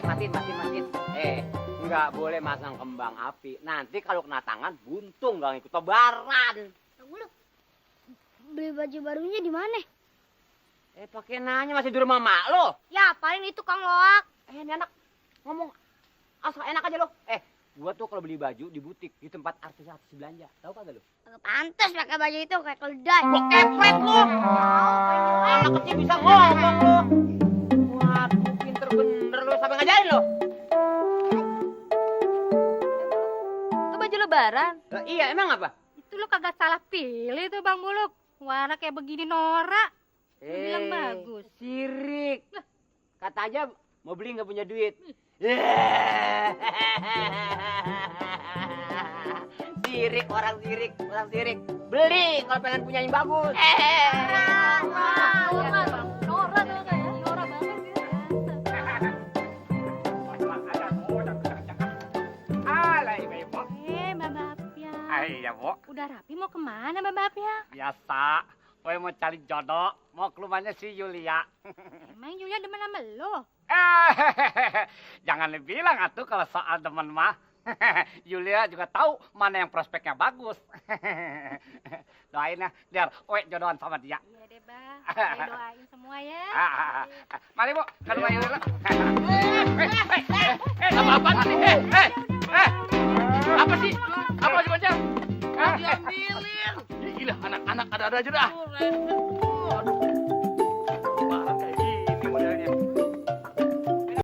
matiin. Nggak boleh masang kembang api. Nanti kalau kena tangan buntung nggak ikut lebaran. Lu beli baju barunya di mana? Pakai nanya masih di rumah mak lo. Ya paling itu Kang Loak. Ini anak ngomong asal enak aja lo. Gua tuh kalau beli baju di butik di tempat artis-artis belanja. Tahu kagak lo? Kagak pantas pakai baju itu kayak keledai. Gua kepret lo. Anak kecil bisa ngomong lo. Waduh, pinter bener lo. Sampai ngajarin lo. Itu baju lebaran. Iya, emang apa? Itu lo kagak salah pilih tuh Bang Buluk. Warna kayak begini norak. Lu bilang bagus. Sirik. Kata aja mau beli nggak punya duit. Sirik, orang sirik. Beli kalau pengen punya yang bagus. Norak tuh kayak norak banget sih. Mbak Bapia. Iya, Bu. Udah rapi mau kemana Mbak Bapia? Biasa. Gue mau cari jodoh. Mau ke rumahnya si Yulia. Emang Yulia demen sama lo? Jangan dibilang atuh kalau soal demen mah. Yulia juga tahu mana yang prospeknya bagus. Doain ya, biar Oe jodohan sama dia. Iya deh, Bang. Saya doain semua ya. Mari, Bu, ke rumah Yulia. Apa nih? Apa sih? Apa sih, Bocah? Diambilin. Gila, anak-anak ada aja dah.